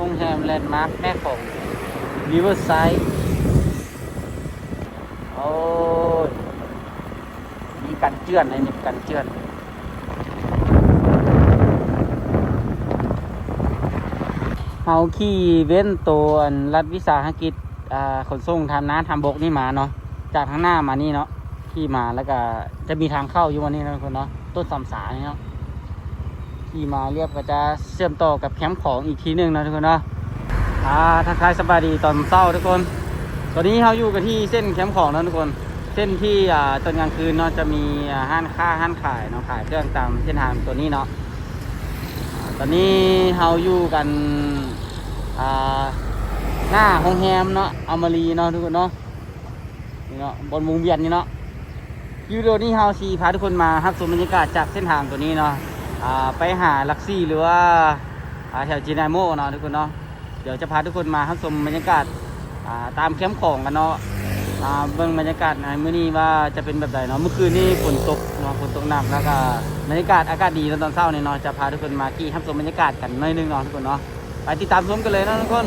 ໂຮງແຮມແລນມາກແມ່ຂອງ Riverside ໂອ້ຍ ມີກັນເຈື່ອນ ອັນນີ້ກັນເຈື່ອນ. ເຮົາຂີ່ເວັ້ນໂຕອັນລັດວິສາຫະກິດ ອ່າ ຂົນສົ່ງທາງນ້ຳທາງບົກນີ້ມາເນາະ ຈາກທາງໜ້າມານີ້ເນາະ ຂີ່ມາ ແລ້ວກະຈະມີທາງເຂົ້າຢູ່ບ່ອນນີ້ເນາະ ທຸກຄົນເນາະ ຕົ້ນສຳສານີ້ເນາະ. ຂີ່ມາລຽບກໍຈະເຊື່ອມຕໍ່ກັບແຄມຂອງອີກທີໜຶ່ງເນາະ ທຸກຄົນເນາະ. ອ່າ ທັກທາຍສະບາຍດີຕອນເຊົ້າ ທຸກຄົນ. ຕອນນີ້ເຮົາຢູ່ກັນທີ່ເສັ້ນແຄມຂອງເນາະ ທຸກຄົນ. ເສັ້ນທີ່ ອ່າ ຕອນກາງຄືນເນາະ ຈະມີ ອ່າ ຮ້ານຄ້າຮ້ານຂາຍເນາະ ຂາຍເຄື່ອງຕາມເສັ້ນທາງຕົວນີ້ເນາະ. ອ່າ ຕອນນີ້ເຮົາຢູ່ກັນ ອ່າ ໜ້າໂຮງແຮມເນາະ ອາມາຣີເນາະ ທຸກຄົນເນາະ. ນີ້ເນາະ ບ່ອນວົງວຽນນີ້ເນາະ. ຄລິບວິດີໂອນີ້ເຮົາຊິພາທຸກຄົນມາຮັບຊົມບັນຍາກາດຈາກເສັ້ນທາງຕົວນີ້ເນາະ ອ່າ ໄປຫາຫຼັກສີ່ ຫຼືວ່າ ອ່າ ແຖວຈີນາໂມເນາະ ທຸກຄົນເນາະ. ດຽວຈະພາທຸກຄົນມາຮັບຊົມບັນຍາກາດ ອ່າ ຕາມແຄມຂອງກັນເນາະ ອ່າ ເບິ່ງບັນຍາກາດໃນມື້ນີ້ວ່າຈະເປັນແບບໃດເນາະ. ມື້ຄືນນີ້ຝົນຕົກເນາະ ຝົນຕົກໜັກ ແລ້ວກະບັນຍາກາດອາກາດດີເນາະ ຕອນເຊົ້ານີ້ເນາະ. ຈະພາທຸກຄົນມາຂີ່ຮັບຊົມບັນຍາກາດກັນໜ້ອຍໜຶ່ງເນາະ ທຸກຄົນເນາະ. ໄປຕິດຕາມຊົມກັນເລີຍເນາະ ທຸກຄົນ.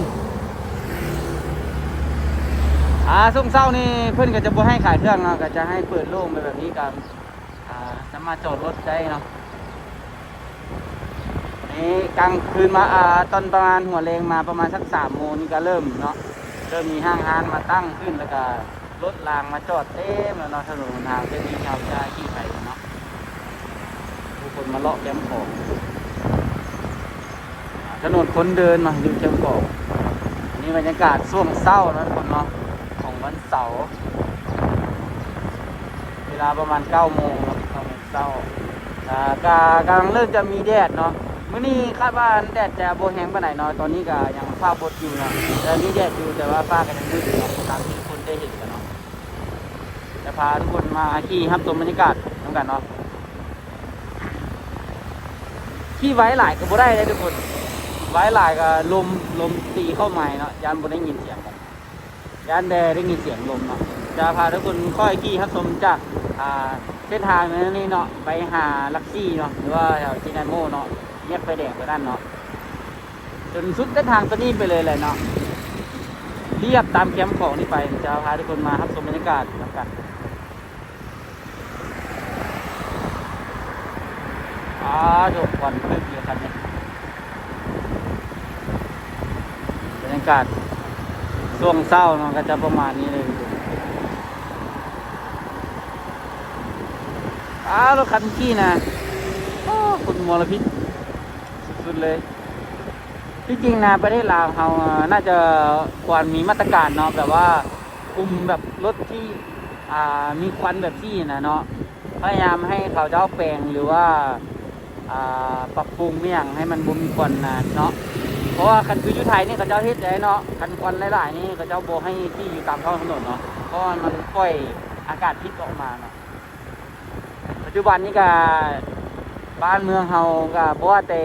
ອ່າ ຊ່ວງເຊົ້ານີ້ເພິ່ນກໍຈະບໍ່ໃຫ້ຂາຍເຄື່ອງເນາະ ກໍຈະໃຫ້ເປີດໂລ່ງໄປແບບນີ້ ກໍ ອ່າ ສາມາດຈອດລົດໄດ້ເນາະ. ນີ້ກາງຄືນມາ ອ່າ ຕອນປະມານຫົວແລງມາປະມານສັກສາມໂມງນີ້ກໍເລີ່ມເນາະ ເລີ່ມມີຫ້າງຮ້ານມາຕັ້ງຂຶ້ນ ແລ້ວກໍລົດລາງມາຈອດເຕັມແລ້ວເນາະ. ຖະໜົນຫົນທາງເສັ້ນນີ້ເຮົາຈະຂີ່ໄປເນາະ ຜູ້ຄົນມາເລາະແຄມຂອງ. ຖະໜົນຄົນເດີນເນາະ ຢູ່ເທິງເກາະ. ອັນນີ້ບັນຍາກາດຊ່ວງເຊົ້າເນາະ ທຸກຄົນເນາະ ຂອງວັນເສົາ ເວລາປະມານເກົ້າໂມງເນາະ ເກົ້າໂມງເຊົ້າ. ອ່າ ກະກຳລັງເລີ່ມຈະມີແດດເນາະ. ມື້ນີ້ຄາດວ່າແດດຈະບໍ່ແຮງປານໃດເນາະ ຕອນນີ້ກະຍັງຟ້າບົດຢູ່ເນາະ ແຕ່ມີແດດຢູ່ ແຕ່ວ່າຟ້າກະຍັງມືດຢູ່ເນາະ ຕາມທີ່ທຸກຄົນໄດ້ເຫັນກັນເນາະ. ຈະພາທຸກຄົນມາຂີ່ຮັບຊົມບັນຍາກາດນຳກັນເນາະ. ຂີ່ໄວຫຼາຍກໍບໍ່ໄດ້ເດ້ທຸກຄົນ ໄວຫຼາຍກໍລົມ ລົມຕີເຂົ້າໃໝ່ເນາະ ຢ້ານບໍ່ໄດ້ຍິນສຽງກັນ ຢ້ານແຕ່ໄດ້ຍິນສຽງລົມເນາະ. ຈະພາທຸກຄົນຄ່ອຍຂີ່ຮັບຊົມຈາກ ອ່າ ເສັ້ນທາງນີ້ເນາະ ໄປຫາຫຼັກສີ່ເນາະ ຫຼືວ່າແຖວຈີນາໂມເນາະ ແຍກໄຟແດງຕົວນັ້ນເນາະ ຈົນສຸດເສັ້ນທາງຕົວນີ້ໄປເລີຍແຫຼະເນາະ ລຽບຕາມແຄມຂອງນີ້ໄປ. ຈະພາທຸກຄົນມາຮັບຊົມບັນຍາກາດນຳກັນ. ອາ ໂດກ ຄວັນລຶກເລີຍຄັນນີ້. ບັນຍາກາດຊ່ວງເຊົ້າເນາະ ກໍຈະປະມານນີ້ເລີຍ. ອາ ລົດຄັນຂີ່ນະ ໂອ້ ຄົນມົນລະພິດສຸດໆເລີຍ. ທີ່ຈິງນະ ປະເທດລາວເຮົາ ອາ ໜ້າຈະຄວນມີມາດຕະການເນາະ ແບບວ່າຄຸມແບບລົດທີ່ ອ່າ ມີຄວັນແບບນີ້ນະເນາະ ພະຍາຍາມໃຫ້ເຂົາເຈົ້າແປງ ຫຼືວ່າ ອ່າ ປັບປຸງອີ່ຫຍັງໃຫ້ມັນບໍ່ມີຄວັນນະເນາະ. ເພາະວ່າຄັນຄືຢູ່ໄທນີ້ເຂົາເຈົ້າເຮັດໄດ້ເນາະ ຄັນຄວັນຫຼາຍໆນີ້ເຂົາເຈົ້າບໍ່ໃຫ້ຂີ່ຢູ່ຕາມທ້ອງຖະໜົນເນາະ ເພາະວ່າມັນປ່ອຍອາກາດພິດອອກມາເນາະ. ປັດຈຸບັນນີ້ກະບ້ານເມືອງເຮົາກະບໍ່ວ່າແຕ່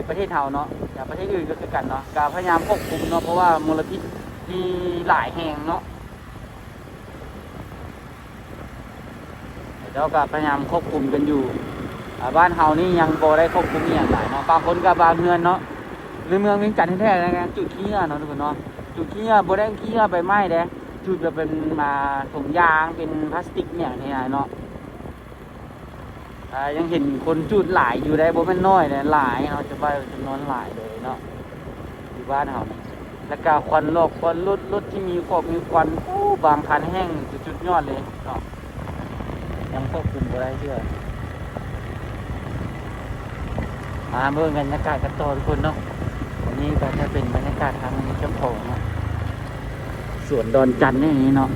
ປະເທດເຮົາເນາະ ກະປະເທດອື່ນກໍຄືກັນເນາະ ກະພະຍາຍາມຄວບຄຸມເນາະ ເພາະວ່າມົນລະພິດມີຫຼາຍແຮງເນາະ. ເຂົາເຈົ້າກໍພະຍາຍາມຄວບຄຸມກັນຢູ່ ອ່າ ບ້ານເຮົານີ້ຍັງບໍ່ໄດ້ຄວບຄຸມອີ່ຫຍັງຫຼາຍເນາະ ບາງຄົນກໍບາງເຮືອນເນາະ ໃນເມືອງວຽງຈັນແທ້ໆ ຍັງຈູດຂີ້ເຫຍື້ອເນາະ ທຸກຄົນເນາະ ຈູດຂີ້ເຫຍື້ອ ບໍ່ໄດ້ຂີ້ເຫຍື້ອໄປໄໝ້ເດ້ ຈູດແບບເປັນ ອ່າ ຖົງຢາງ ເປັນພລາສຕິກອີ່ຫຍັງນີ້ເນາະ. ອ່າ ຍັງເຫັນຄົນຈູດຫຼາຍຢູ່ໄດ໋ ບໍ່ແມ່ນນ້ອຍເດ້ ຫຼາຍເນາະ ຈະວ່າຈຳນວນຫຼາຍເລີຍເນາະ ຢູ່ບ້ານເຮົານີ້. ແລ້ວກະຄວັນລອກຄວັນລົດ ລົດທີ່ມີຄອກມີຄວັນ ໂອ້ ບາງຄັນແຮ່ງສຸດຍອດເລີຍເນາະ ຍັງຄວບຄຸມບໍ່ໄດ້ເທື່ອ. ມາເບິ່ງບັນຍາກາດກັນຕໍ່ ທຸກຄົນເນາະ. ອັນນີ້ກໍຈະເປັນບັນຍາກາດທາງແຄມຂອງເນາະ ສວນດອນຈັນແນວນີ້ເນາະ.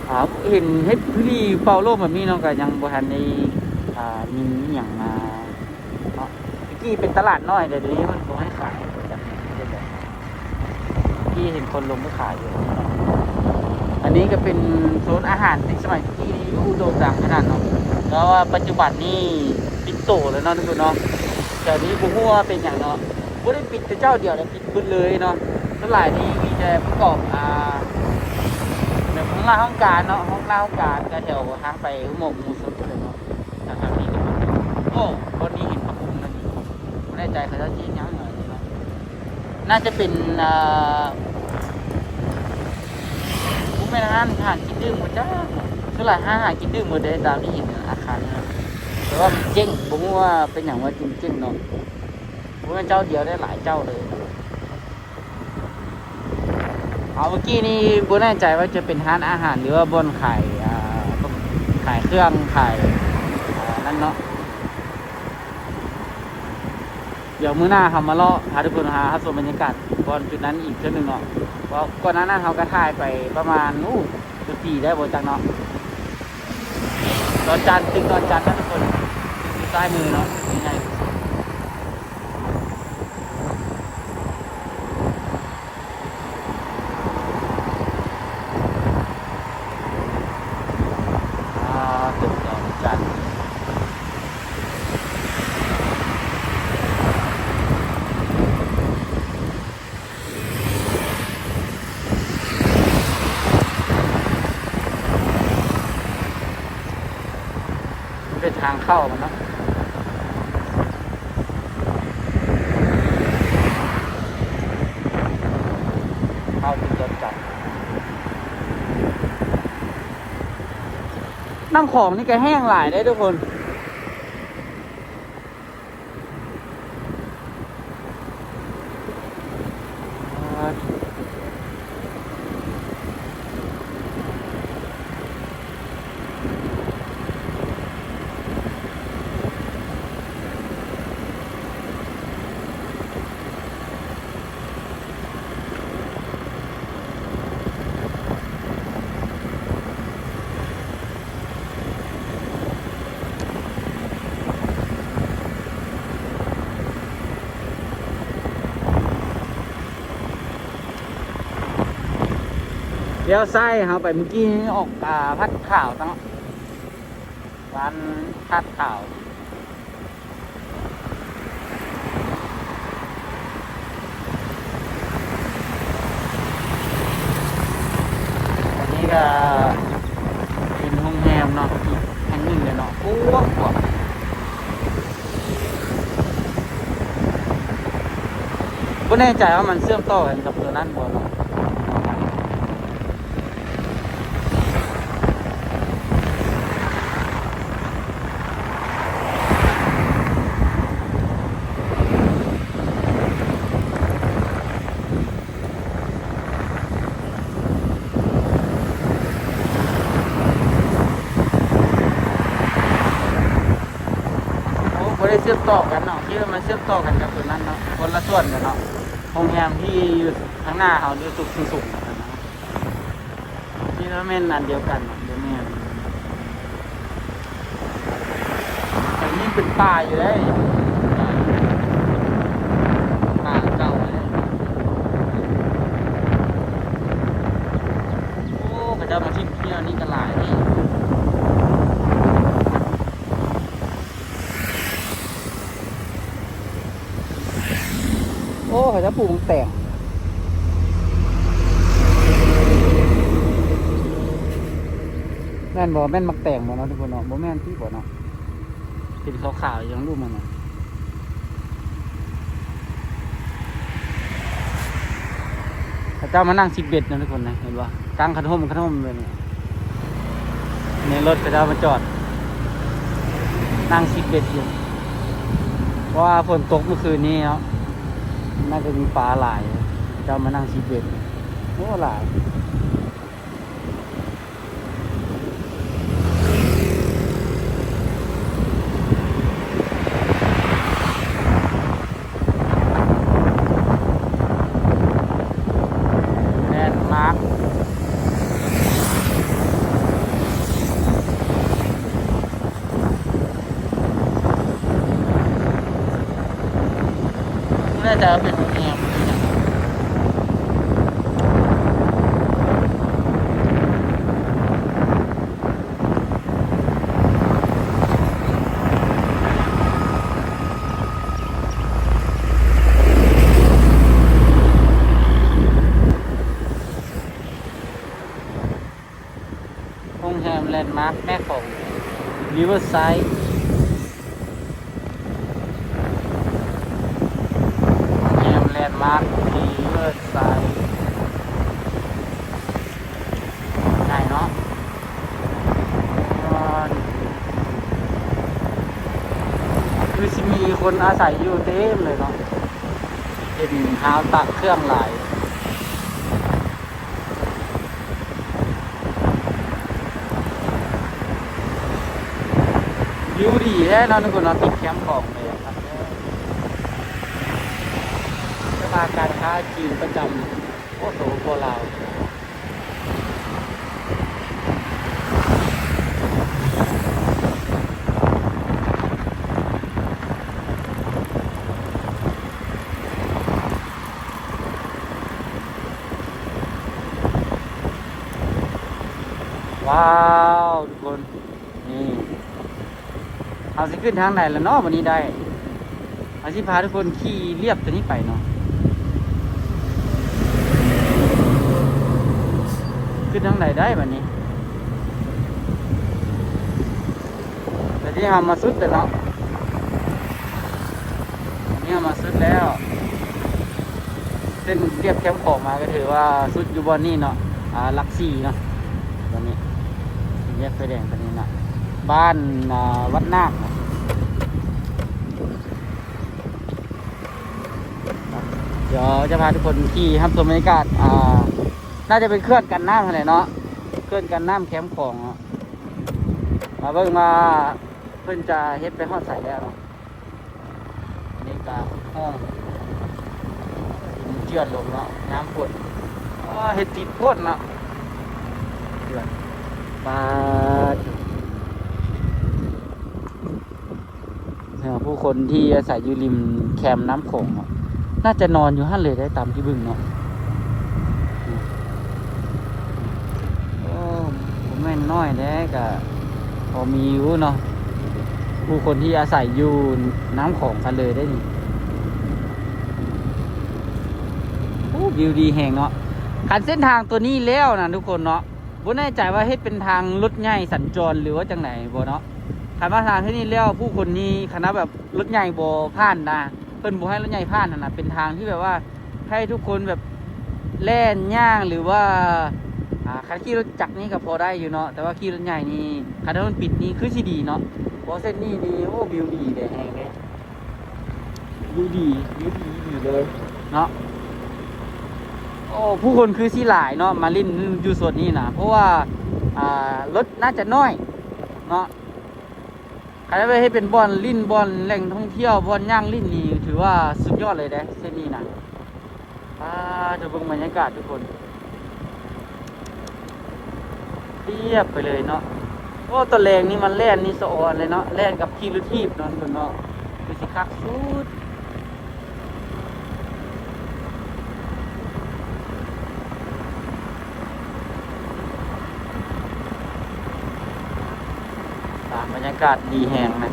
ອ່າ ເຫັນເຮັດພິທີເປົ່າໂລມແບບນີ້ເນາະ ກໍຍັງບໍ່ທັນໄດ້ ອ່າ ມີອີ່ຫຍັງມາເນາະ. ຕະກີ້ເປັນຕະຫຼາດນ້ອຍ ແຕ່ດຽວນີ້ເພິ່ນບໍ່ໃຫ້ຂາຍ ທີ່ເຫັນຄົນລົງໄປຂາຍຢູ່. ອັນນີ້ກໍເປັນໂຊນອາຫານທີ່ສະໄໝຕະກີ້ນີ້ ໂອ້ ໂດ່ງດັງຂະໜາດເນາະ ແຕ່ວ່າປັດຈຸບັນນີ້ປິດໂຕແລ້ວເນາະ ທຸກຄົນເນາະ. ແຖວນີ້ບໍ່ຮູ້ວ່າເປັນຫຍັງເນາະ ບໍ່ໄດ້ປິດແຕ່ເຈົ້າດຽວ ປິດເບິດເລີຍເນາະ. ສ່ວນຫຼາຍນີ້ມີແຕ່ປະກອບ ອ່າ ແບບຫ້ອງລາຫ້ອງການເນາະ ຫ້ອງລາຫ້ອງການ ກໍແຖວທາງໄປຫົວໝໍ້ໝູຊົນພຸ້ນແຫຼະເນາະ. ແຖວນີ້ກໍ ໂອ້ ບ່ອນນີ້ເຫັນພະພູມນະ ບໍ່ແນ່ໃຈເຂົາເຈົ້າຊິເຮັດຫຍັງເນາະ. ໜ້າຈະເປັນ ເອີ ບໍ່ແມ່ນຮ້ານອາຫານກິນດື່ມບໍ່ຈັກ. ສ່ວນຫຼາຍຮ້ານອາຫານກິນດື່ມໝົດເດ້ ຕາມທີ່ເຫັນອາຄານນະ. ແຕ່ວ່າມັນເຈັງ ບໍ່ຮູ້ວ່າເປັນຫຍັງວ່າຈຶ່ງເຈັງເນາະ. ບໍ່ແມ່ນເຈົ້າດຽວໄດ້ ຫຼາຍເຈົ້າເລີຍ. ເອົາ ເມື່ອກີ້ນີ້ບໍ່ແນ່ໃຈວ່າຈະເປັນຮ້ານອາຫານ ຫຼືວ່າບ່ອນຂາຍ ອ່າ ຂາຍເຄື່ອງ ຂາຍ ອ່າ ນັ້ນເນາະ. ດຽວມື້ໜ້າເຮົາມາເລາະ ພາທຸກຄົນຫາຮັບຊົມບັນຍາກາດບ່ອນຈຸດນັ້ນອີກເທື່ອໜຶ່ງເນາະ. ເພາະກ່ອນໜ້ານັ້ນເຮົາກໍຖ່າຍໄປປະມານ ໂອ້ ເກືອບປີແລ້ວບໍ່ຈັກເນາະ. ດອນຈັນ ຕຶກດອນຈັນນະທຸກຄົນ ຢູ່ຊ້າຍມືເນາະ ໃຫຍ່ທີ່ສຸດ. ອ່າ ຕຶກດອນຈັນ ເປັນທາງເຂົ້າມັນເນາະ. ເຂົ້າຈຸດດອນຈັນ ນ້ຳຂອງນີ້ກໍແຫ້ງຫຼາຍເດ້ທຸກຄົນ. ລ້ຽວຊ້າຍເຮົາໄປ ເມື່ອກີ້ອອກ ອ່າ ພັດຂາວເນາະ ບ້ານທາດຂາວ. ອັນນີ້ກໍເປັນໂຮງແຮມເນາະ ອີກແຫ່ງໜຶ່ງເລີຍເນາະ. ໂອ້ ກວ້າງ ບໍ່ແນ່ໃຈວ່າມັນເຊື່ອມຕໍ່ກັນກັບຕົວນັ້ນບໍ່ເນາະ. ໂອ້ ບໍ່ໄດ້ເຊື່ອມຕໍ່ກັນເນາະ ຄິດວ່າມັນເຊື່ອມຕໍ່ກັນກັບຕົວນັ້ນເນາະ ຄົນລະສ່ວນກັນເນາະ. ໂຮງແຮມທີ່ຢູ່ທາງໜ້າເຮົາຢູ່ຕຶກສູງໆ ນັ້ນນະ. ຄິດວ່າແມ່ນອັນດຽວກັນເນາະ ບໍ່ແມ່ນ. ອັນນີ້ເປັນປ່າຢູ່ເດ້ ປ່າເກົ່າເດ້. ໂອ້ ເຂົາເຈົ້າມາຖິ້ມຂຽວນີ້ກໍຫຼາຍເດ້. ໂອ້ ເຂົາເຈົ້າປູກໝາກແຕງ ແມ່ນບໍ່? ແມ່ນໝາກແຕງບໍ່ເນາະທຸກຄົນເນາະ? ບໍ່ແມ່ນຕິບໍ່ເນາະ? ເປັນຂາວໆ ຫຍັງລູກມັນນະ. ເຂົາເຈົ້າມານັ່ງຊິດເບັດນະທຸກຄົນນະ ເຫັນບໍ່? ກາງຄັນຮົ່ມຄັນຮົ່ມແບບນີ້ ໃນລົດເຂົາເຈົ້າມາຈອດນັ່ງຊິດເບັດຢູ່ ເພາະວ່າຝົນຕົກມື້ຄືນນີ້ເນາະ ໜ້າຈະມີປາຫຼາຍ ເຂົາເຈົ້າມານັ່ງຊິດເບັດ ໂອ້ ຫຼາຍ. ແລນມາກ ໜ້າຈະເປັນໂຮງແຮມ. ໂຮງແຮມແລນມາກແມ່ຂອງ Riverside ໂຮງແຮມແລນ Park Riverside ງ່າຍເນາະ. ຄືຊິມີຄົນອາໄສຢູ່ເຕັມເລີຍເນາະ, ເປັນຮາວຕາກເຄື່ອງຫຼາຍ. ວິວດີແທ້ເນາະທຸກຄົນເນາະ, ຕິດແຄມຂອງເລີຍ. ສະພາການຄ້າຈີນປະຈຳ ໂອ້ ສປປ ລາວ. ວ້າວ ທຸກຄົນ ນີ້ ເຮົາຊິຂຶ້ນທາງໃດລະເນາະບັດນີ້ໄດ້? ເຮົາຊິພາທຸກຄົນຂີ່ລຽບຕົວນີ້ໄປເນາະ. ຂຶ້ນທາງໃດໄດ້ບັດນີ້? ແຕ່ທີ່ເຮົາມາສຸດແລ້ວເນາະ, ນີ້ເຮົາມາສຸດແລ້ວ. ເສັ້ນລຽບແຄມຂອງມາກໍຖືວ່າສຸດຢູ່ບ່ອນນີ້ເນາະ, ອ່າ ຫຼັກສີ່ເນາະ, ຕອນນີ້ແຍກໄຟແດງຕອນນີ້ເນາະ, ບ້ານ ອ່າ ວັດນາກເນາະ. ດຽວຈະພາທຸກຄົນຂີ່ຮັບຊົມບັນຍາກາດ, ອ່າ ໜ້າຈະເປັນເຂື່ອນກັນນ້ຳຫັ້ນແຫຼະເນາະ, ເຂື່ອນກັນນ້ຳແຄມຂອງເນາະ. ມາເບິ່ງວ່າເພິ່ນຈະເຮັດໄປຮອດໃສແລ້ວເນາະ. ອັນນີ້ກະຮອດ ເຈື່ອນລົງເນາະ, ຍາມຝົນ ເຮັດຕິດໂພດເນາະ. ເຈື່ອນ ປາດ ເອີ ຜູ້ຄົນທີ່ອາໄສຢູ່ລິມແຄມນ້ຳໂຂງເນາະ, ໜ້າຈະນອນຢູ່ຫັ້ນເລີຍໄດ໋ ຕາມທີ່ເບິ່ງເນາະ. ໂອ້ ບໍ່ແມ່ນນ້ອຍເດ້, ກະພໍມີຢູ່ເນາະ, ຜູ້ຄົນທີ່ອາໄສຢູ່ນ້ຳຂອງກັນເລີຍໄດ໋ນີ້. ໂອ້ ວິວດີແຮງເນາະ. ຄັນເສັ້ນທາງຕົວນີ້ແລ້ວນະທຸກຄົນເນາະ, ບໍ່ແນ່ໃຈວ່າເຮັດເປັນທາງລົດໃຫຍ່ສັນຈອນ ຫຼືວ່າຈັ່ງໃດບໍ່ເນາະ. ຄັນວ່າທາງທີ່ນີ້ແລ້ວ ຜູ້ຄົນນີ້ ຄັນວ່າແບບລົດໃຫຍ່ບໍ່ຜ່ານນະ, ເພິ່ນບໍ່ໃຫ້ລົດໃຫຍ່ຜ່ານຫັ້ນນະ, ເປັນທາງທີ່ແບບວ່າ ໃຫ້ທຸກຄົນແບບແລ່ນຍ່າງ ຫຼືວ່າ ອ່າ ຄັນຂີ່ລົດຈັກນີ້ກໍພໍໄດ້ຢູ່ເນາະ, ແຕ່ວ່າຂີ່ລົດໃຫຍ່ນີ້ ຄັນຖະໜົນປິດນີ້ຄືຊິດີເນາະ, ເພາະເສັ້ນນີ້ນີ້ ໂອ້ ວິວດີແດ່ແຮງເດ້, ວິວດີ ວິວດີອີ່ຫຼີເລີຍເນາະ. ໂອ້ ຜູ້ຄົນຄືຊິຫຼາຍເນາະ ມາຫຼິ້ນຢູ່ສວນນີ້ນະ, ເພາະວ່າ ອ່າ ລົດໜ້າຈະນ້ອຍເນາະ. ຄັນໄປເຮັດເປັນບ່ອນຫຼິ້ນ ບ່ອນແຫຼ່ງທ່ອງທ່ຽວ ບ່ອນຍ່າງຫຼິ້ນນີ້ ຖືວ່າສຸດຍອດເລີຍເດ້ ເສັ້ນນີ້ນະ. ປາດ ເຈົ້າເບິ່ງບັນຍາກາດທຸກຄົນ, ລຽບໄປເລີຍເນາະ. ໂອ້ ຕອນແລງນີ້ມັນແລ່ນນີ້ສະອອນເລີຍເນາະ, ແລ່ນກັບຂີ່ລົດຖີບເນາະ ເພິ່ນເນາະ, ຄືຊິຄັກສຸດ. ອ່າ ບັນຍາກາດດີແຮງນະ.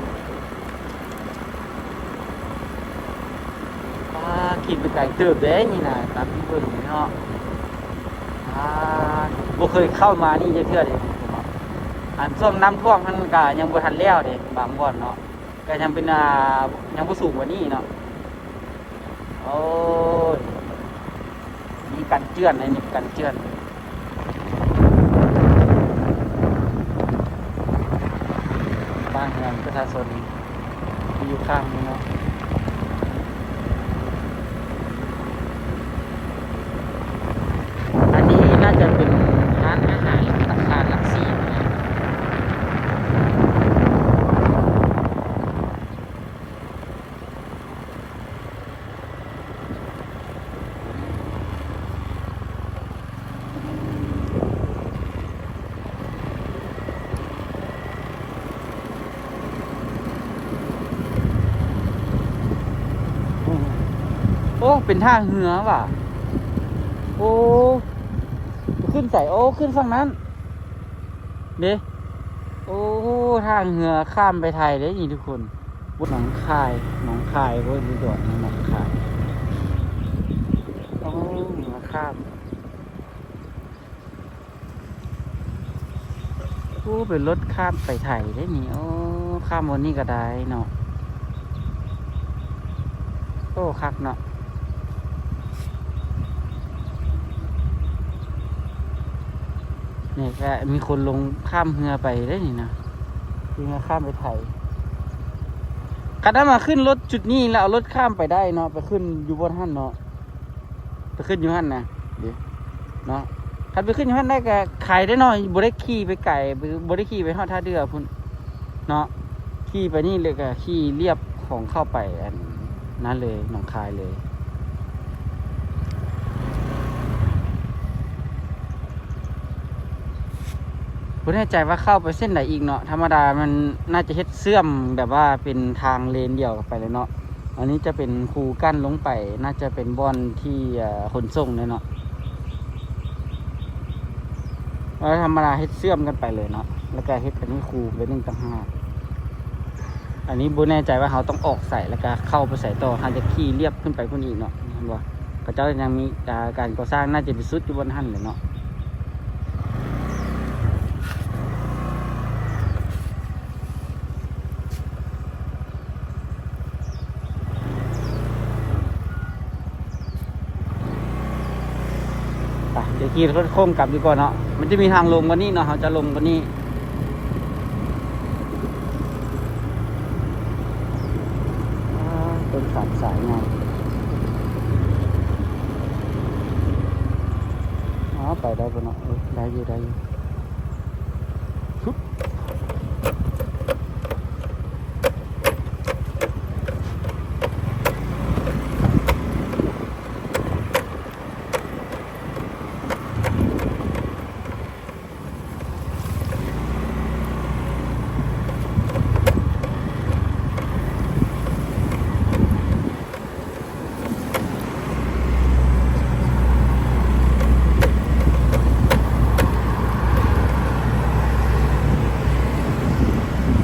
ປາດ ຂີ່ໄປໄກເຕີບເດ້ນີ້ນະ ຕາມທີ່ເບິ່ງນີ້ເນາະ. ປາດ ບໍ່ເຄີຍເຂົ້າມານີ້ຈັກເທື່ອເດ້. ອັນຊ່ວງນ້ຳຖ້ວມຫັ້ນກະຍັງບໍ່ທັນແລ້ວເດ້ ບາງບ່ອນເນາະ. ກໍຍັງເປັນ ອ່າ ຍັງບໍ່ສູງກວ່ານີ້ເນາະ. ໂອ້ຍ ມີກັນເຈື່ອນ ອັນນີ້ກັນເຈື່ອນ. ບ້ານເຮືອນປະຊາຊົນທີ່ຢູ່ຂ້າງນີ້ເນາະ. ອັນນີ້ໜ້າຈະເປັນຮ້ານອາຫານ ຫຼື ຕະຫຼາດຫຼັກສີ່. ໂອ້ ເປັນທ່າເຮືອຫວາ? ໂອ້ ຂຶ້ນໃສ? ໂອ້ ຂຶ້ນຝັ່ງນັ້ນເດ້. ໂອ້ ທ່າເຮືອຂ້າມໄປໄທເດ້ນີ້ທຸກຄົນ. ໜອງຄາຍ ໜອງຄາຍ ບໍ່ໄດ້ດອກ ໜອງຄາຍ. ໂອ້ ເຮືອຂ້າມ. ໂອ້ ເປັນລົດຂ້າມໄປໄທເດ້ນີ້. ໂອ້ ຂ້າມບ່ອນນີ້ກໍໄດ້ເນາະ. ໂອ້ ຄັກເນາະ. ນີ້ກະມີຄົນລົງຂ້າມເຮືອໄປເດ້ນີ້ນະ ເຮືອຂ້າມໄປໄທ. ຄັນເຮົາມາຂຶ້ນລົດຈຸດນີ້ແລ້ວເອົາລົດຂ້າມໄປໄດ້ເນາະ ໄປຂຶ້ນຢູ່ບ່ອນຫັ້ນເນາະ ໄປຂຶ້ນຢູ່ຫັ້ນນະ ເດ້ ເນາະ. ຄັນໄປຂຶ້ນຢູ່ຫັ້ນໄດ້ກະໄຄໄດ້ເນາະ ບໍ່ໄດ້ຂີ່ໄປໄກ ບໍ່ໄດ້ຂີ່ໄປຮອດທ່າເຮືອພຸ້ນເນາະ. ຂີ່ໄປນີ້ແລ້ວກະຂີ່ລຽບຂອງເຂົ້າໄປອັນນັ້ນເລີຍ ໜອງຄາຍເລີຍ. ບໍ່ແນ່ໃຈວ່າເຂົ້າໄປເສັ້ນໃດອີກເນາະ. ທຳມະດາມັນໜ້າຈະເຮັດເຊື່ອມແບບວ່າເປັນທາງເລນດຽວກັນໄປເລີຍເນາະ. ອັນນີ້ຈະເປັນຄູກັ້ນລົງໄປ ໜ້າຈະເປັນບ່ອນທີ່ ເອີ ຂົນສົ່ງເລີຍເນາະ. ເອີ ທຳມະດາເຮັດເຊື່ອມກັນໄປເລີຍເນາະ ແລ້ວກະເຮັດອັນນີ້ຄູໄປໜຶ່ງຕ່າງຫາກ. ອັນນີ້ບໍ່ແນ່ໃຈວ່າເຮົາຕ້ອງອອກໃສ ແລ້ວກະເຂົ້າໄປໃສຕໍ່ ເຮົາຈະຂີ່ລຽບຂຶ້ນໄປພຸ້ນອີກເນາະ ເຫັນບໍ່? ເຂົາເຈົ້າຍັງມີ ອ່າ ການກໍ່ສ້າງ ໜ້າຈະໄປສຸດຢູ່ບ່ອນຫັ້ນແຫຼະເນາະ. ໄປ ດຽວຂີ່ລົດໂຄ້ງກັບດີກວ່າເນາະ ມັນຈະມີທາງລົງກວ່ານີ້ເນາະ ເຮົາຈະລົງກວ່ານີ້. ອ່າ ຕົ້ນສາມສາຍງາມ ອໍ ໄປໄດ້ບໍ່ເນາະ? ເອີ ໄດ້ຢູ່ ໄດ້ຢູ່.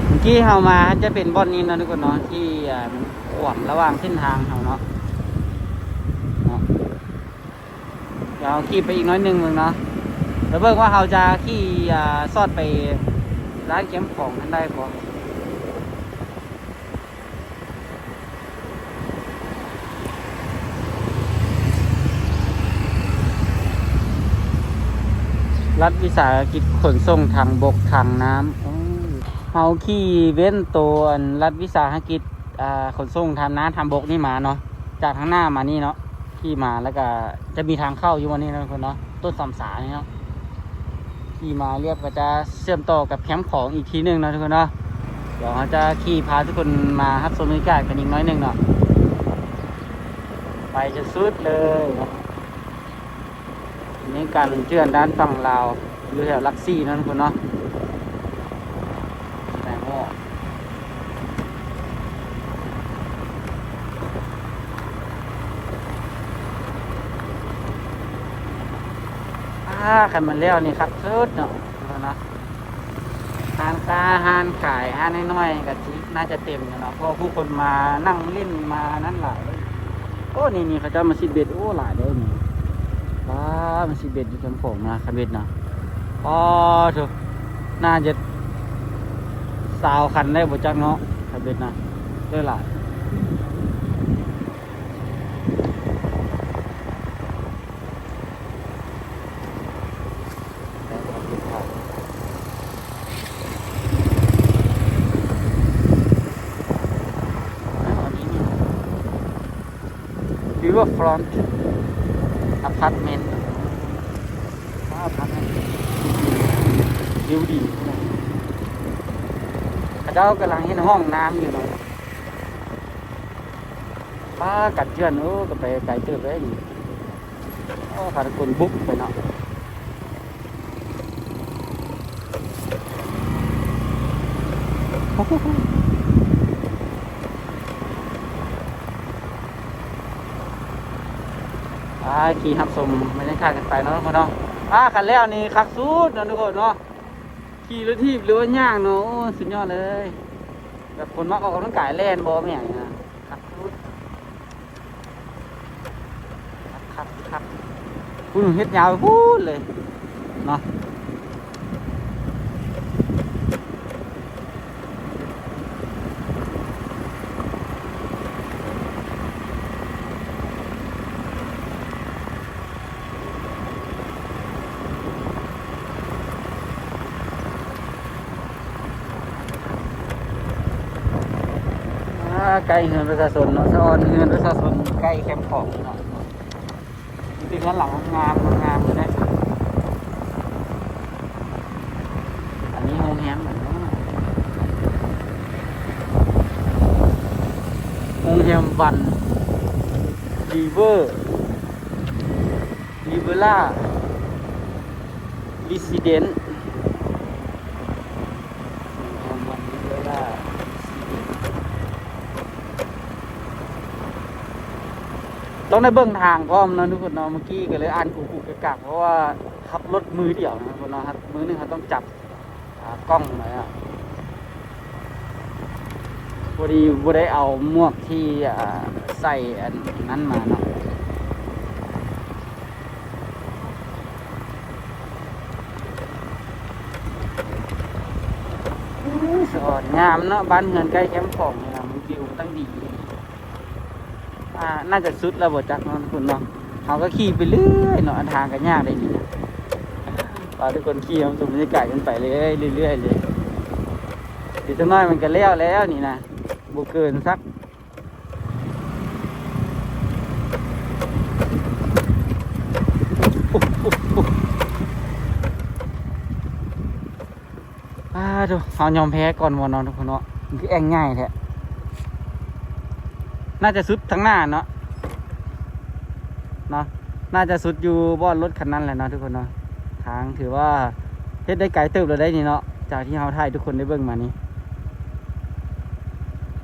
ເມື່ອກີ້ເຮົາມາຈະເປັນບ່ອນນີ້ເນາະທຸກຄົນເນາະ ທີ່ ອ່າ ຂວາງລະຫວ່າງເສັ້ນທາງເຮົາເນາະ ເນາະ. ດຽວເຮົາຂີ່ໄປອີກໜ້ອຍໜຶ່ງເບິ່ງເນາະ ແລ້ວເບິ່ງວ່າເຮົາຈະຂີ່ ອ່າ ສອດໄປຮ້ານແຄມຂອງຫັ້ນໄດ້ບໍ່. ລັດວິສາຫະກິດຂົນສົ່ງທາງບົກທາງນ້ຳ. ໂອ້ ເຮົາຂີ່ເວັ້ນໂຕອັນລັດວິສາຫະກິດ ອ່າ ຂົນສົ່ງທາງນ້ຳທາງບົກນີ້ມາເນາະ ຈາກທາງໜ້າມານີ້ເນາະ ຂີ່ມາ ແລ້ວກະຈະມີທາງເຂົ້າຢູ່ບ່ອນນີ້ເນາະທຸກຄົນເນາະ ຕົ້ນສາມສານີ້ເນາະ. ຂີ່ມາລຽບກະຈະເຊື່ອມຕໍ່ກັບແຄມຂອງອີກທີໜຶ່ງເນາະທຸກຄົນເນາະ. ດຽວເຮົາຈະຂີ່ພາທຸກຄົນມາຮັບຊົມບັນຍາກາດກັນອີກໜ້ອຍໜຶ່ງເນາະ ໄປຈົນສຸດເລີຍເນາະ. ນີ້ການເຈື່ອນດ້ານຝັ່ງລາວ ຢູ່ແຖວຫຼັກສີ່ນັ້ນພຸ້ນເນາະ ແຕງໂມ. ອ່າ ຄັນມັນແລ້ວນີ້ຄັກສຸດເນາະ ເນາະ. ຮ້ານຄ້າ ຮ້ານຂາຍ ຮ້ານນ້ອຍໆ ກະຊິໜ້າຈະເຕັມຢູ່ເນາະ ເພາະວ່າຜູ້ຄົນມານັ່ງຫຼິ້ນມານັ້ນຫຼາຍ. ໂອ້ ນີ້ໆ ເຂົາເຈົ້າມາຊິດເບັດ ໂອ້ ຫຼາຍເດ້ນີ້. ປາ ມາຊິດເບັດຢູ່ແຄມຂອງນະ ຄັນເບັດນະ ປາໂທ້ ໜ້າຈະຊາວຄັນໄດ້ບໍ່ຈັກເນາະ ຄັນເບັດນະ ໄດ້ຫຼາຍ. Riverfront Apartment. ວ້າວ ອາພາດເມັນ ວິວດີ. ເຂົາເຈົ້າກຳລັງເຮັດຫ້ອງນ້ຳຢູ່ເນາະ. ປາ ກັນເຈື່ອນ ໂອ້ ກະໄປໄກເຕີບເດ້ນີ້. ໂອ້ ພາຄົນບຸກໄປເນາະ. ອ່າ ຂີ່ຮັບຊົມບັນຍາກາດກັນໄປເນາະ ເນາະ. ອ່າ ຄັນແລ້ວນີ້ຄັກສຸດເນາະທຸກຄົນເນາະ. ຂີ່ລົດຖີບ ຫຼືວ່າຍ່າງເນາະ ໂອ້ ສຸດຍອດເລີຍ. ແບບຄົນມັກອອກກຳລັງກາຍ ແລ່ນບໍ່ແມ່ນຫຍັງນະ ຄັກສຸດ. ຄັກໆໆ ພຸ້ນເຮັດຍາວໄປພຸ້ນເລີຍເນາະ. ເ ໃກ້ເຮືອນປະຊາຊົນເນາະ ສະອອນເຮືອນປະຊາຊົນໃກ້ແຄມຂອງເນາະ. ມີແຕ່ເຮືອນຫຼັງງາມໆເລີຍ. ອັນນີ້ໂຮງແຮມເນາະ ໂຮງແຮມວັນຣີເວີ ຣີເວີລາ ເຣຊິເດັນ ຕ້ອງໄດ້ເບິ່ງທາງພ້ອມເນາະທຸກຄົນເນາະ. ເມື່ອກີ້ກໍເລີຍອ່ານກຸກໆກັກໆ ເພາະວ່າຂັບລົດມືດຽວເນາະທຸກຄົນເນາະ ມືໜຶ່ງເຮົາຕ້ອງຈັບ ອ່າ ກ້ອງໄວ້ເນາະ. ພໍດີບໍ່ໄດ້ເອົາໝວກທີ່ ອ່າ ໃສ່ອັນນັ້ນມາເນາະ. ສະອອນງາມເນາະ ບ້ານເຮືອນໃກ້ແຄມຂອງນີ້ນະ ວິວຕັ້ງດີ. ອ່າ ໜ້າຈະສຸດແລ້ວບໍ່ຈັກເນາະທຸກຄົນເນາະ. ເຮົາກໍຂີ່ໄປເລື້ອຍເນາະ ອັນທາງກໍຍາກໄດ໋ນີ້ນະ. ພາທຸກຄົນຂີ່ຊົມບັນຍາກາດກັນໄປເລື້ອຍໆເລີຍ. ອີກຈັກໜ້ອຍມັນກໍແລ້ວແລ້ວນີ້ນະ ບໍ່ເກີນສັກ ອາໂທ້ ເຮົາຍອມແພ້ກ່ອນບໍ່ເນາະທຸກຄົນເນາະ. ມັນຄືແອ່ງໃຫຍ່ແທ້ ໜ້າຈະສຸດທາງໜ້າເນາະ ເນາະ ໜ້າຈະສຸດຢູ່ບ່ອນລົດຄັນນັ້ນແຫຼະເນາະທຸກຄົນເນາະ. ທາງຖືວ່າເຮັດໄດ້ໄກເຕີບແລ້ວໄດ໋ນີ້ເນາະ ຈາກທີ່ເຮົາຖ່າຍໃຫ້ທຸກຄົນໄດ້ເບິ່ງມານີ້.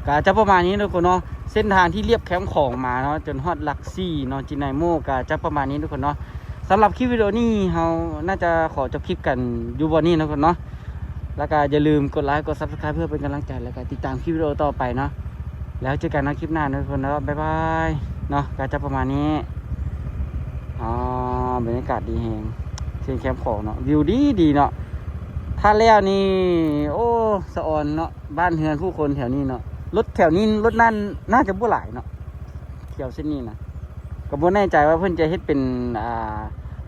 ກະຈະປະມານນີ້ເນາະທຸກຄົນເນາະ ເສັ້ນທາງທີ່ລຽບແຄມຂອງມາເນາະ ຈົນຮອດຫຼັກສີ່ເນາະ ຈິນາໂມ ກະຈະປະມານນີ້ທຸກຄົນເນາະ. ສຳລັບຄລິບວິດີໂອນີ້ ເຮົາໜ້າຈະຂໍຈົບຄລິບກັນຢູ່ບ່ອນນີ້ເນາະທຸກຄົນເນາະ. ແລ້ວກະຢ່າລືມກົດໄລກົດ Subscribe ເພື່ອເປັນກຳລັງໃຈ ແລ້ວກະຕິດຕາມຄລິບວິດີໂອຕໍ່ໄປເນາະ. ແລ້ວເຈີກັນເນາະ ຄລິບໜ້າເນາະທຸກຄົນເນາະ. ບາຍບາຍເນາະ ກະຈະປະມານນີ້. ອໍ ບັນຍາກາດດີແຮງ ເຂດແຄມຂອງເນາະ ວິວດີໆເນາະ. ຖ້າແລ້ວນີ້ ໂອ້ ສະອອນເນາະ ບ້ານເຮືອນຜູ້ຄົນແຖວນີ້ເນາະ. ລົດແຖວນີ້ ລົດນັ້ນໜ້າຈະບໍ່ຫຼາຍເນາະ ແຖວເສັ້ນນີ້ນະ. ກໍບໍ່ແນ່ໃຈວ່າເພິ່ນຈະເຮັດເປັນ ອ່າ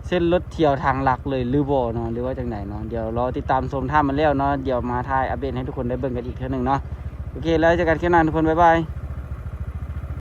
ເສັ້ນລົດທ່ຽວທາງຫຼັກເລີຍຫຼືບໍ່ເນາະ ຫຼືວ່າຈັ່ງໃດເນາະ. ດຽວລໍຕິດຕາມຊົມຖ້າມັນແລ້ວເນາະ ດຽວມາຖ່າຍອັບເດດໃຫ້ທຸກຄົນໄດ້ເບິ່ງກັນອີກເທື່ອໜຶ່ງເນາະ. ໂອເຄ ແລ້ວເຈີກັນຄລິບໜ້າທຸກຄົນ ບາຍບາຍ.